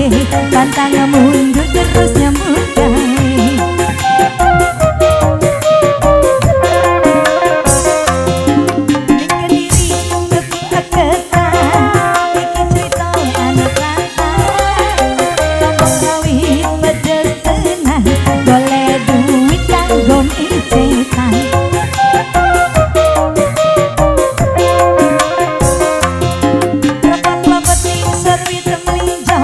Mawage, pantang mundur terus nyambut gawe. Ning Kediri tuku aketan, iki cerita anak rantauan. Lombok rawit pedes tenan, golek duit kanggo micetan. Repak lepet ning serwit mlinjo,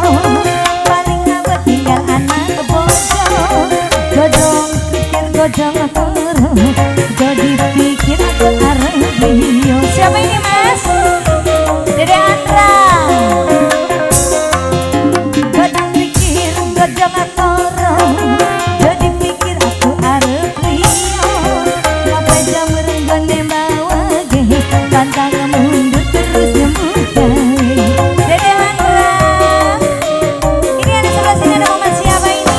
paling awet tinggal anak bojo. Godhong pikir godhong koro, jadi pikir aku arep liyo. Siapa ini, Mas? Dede Andra. Godhong pikir godhong koro, jadi pikir aku arep liyo. Ngopo jamur nggone bawage, pantang mundur terus nyambut gawe. Dede Andra. Ini ada sebelah sini ada mama siapa ini?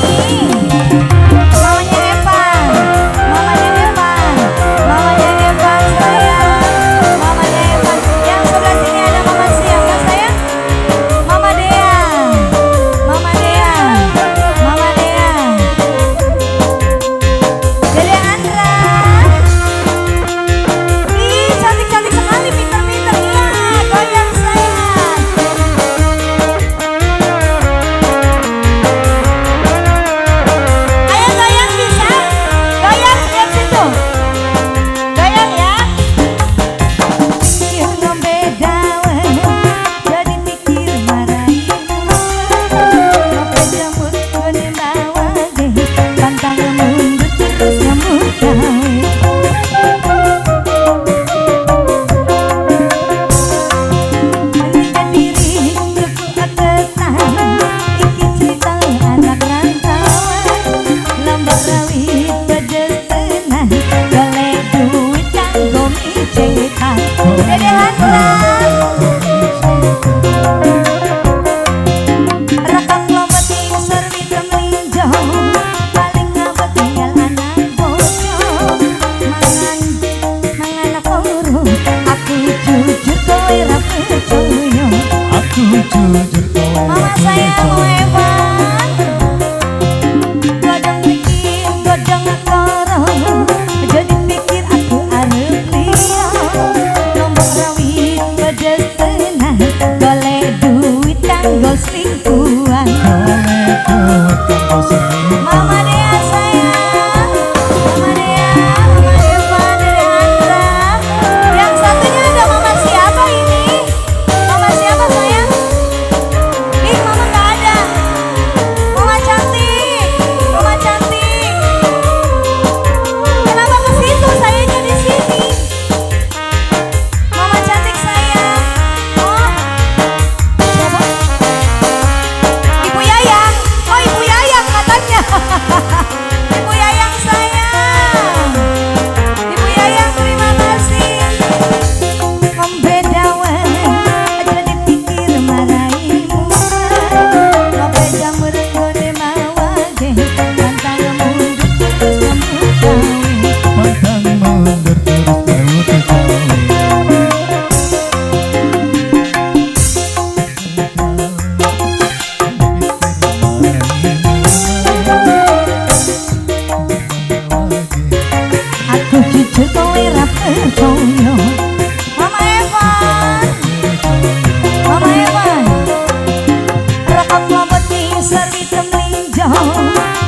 Mamanya Evan, mamanya Evan, mamanya Evan sayang, mamanya Evan. Yang sebelah sini ada mama siapa sayang? Mama Dea, Mama Dea, Mama Dea. Dede Andra. Ih, cantik-cantik sekali, pinter-pinter. Iya, goyang sayang. Ayo goyang bisa? Goyang lihat situ. Goyang ya. Pikir ngombe dawet, jadi pikir marai. Ngopi jamur gone bawage, pantang mundur terus nyambut gawe. Ning Kediri tuku aketan, iki cerita anak rantauan. Lombok rawit pedes tenan, golek duit kanggo micetan. Dede Handra. Rekam klompet ing serwit mlinjo, paling ngabet tinggal anak bojo. Mangan mangan koro, aku jujur kowe ra percaya. Aku jujur kowe Mama ra sayang percaya. Evan. Godhong pikir godhong koro, jadi pikir aku arep liya. Lombok rawit pedes tenan, golek duit kanggo selingkuhan. Golek duit kanggo selingkuh. Mama Dea sayang, Mama Dea, Mama Evan, Dede Andra. Yang satunya ada mama siapa ini? Mama siapa sayang? Ih, mama nggak ada. Mama cantik, mama cantik. Kenapa ke situ? Sayanya di sini. Mama cantik sayang. Oh, siapa? Ibu Yayang. Oh, Ibu Yayang katanya. Ibu Yayang sayang. Ibu Yayang terima kasih. Ngombe dawet, aja dipikir maraimu. Ngopi jamur nggone mawage, pantang mundur terus nyambut gawe. Pantang mundur terus nyambut gawe. Aku jujur kowe ra percaya. Mama Evan, Mama Evan. Rokok klompet ning serwit mlinjo,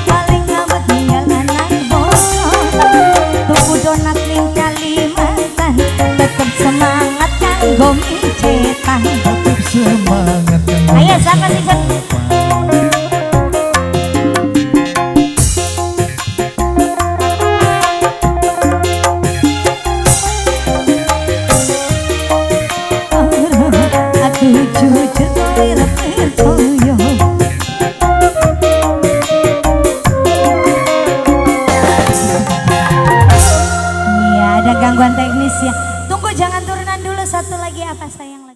paling ngabet tinggal anak bojo. Tuku donat ning Kalimantan, tetep semangat kanggo micetan. Tetep semangat kanggo Ayo siapa sih Sen? Aku jujur kowe ra percaya. Iya, ada gangguan teknis ya. Tunggu jangan turunan dulu, satu lagi apa sayang lagi.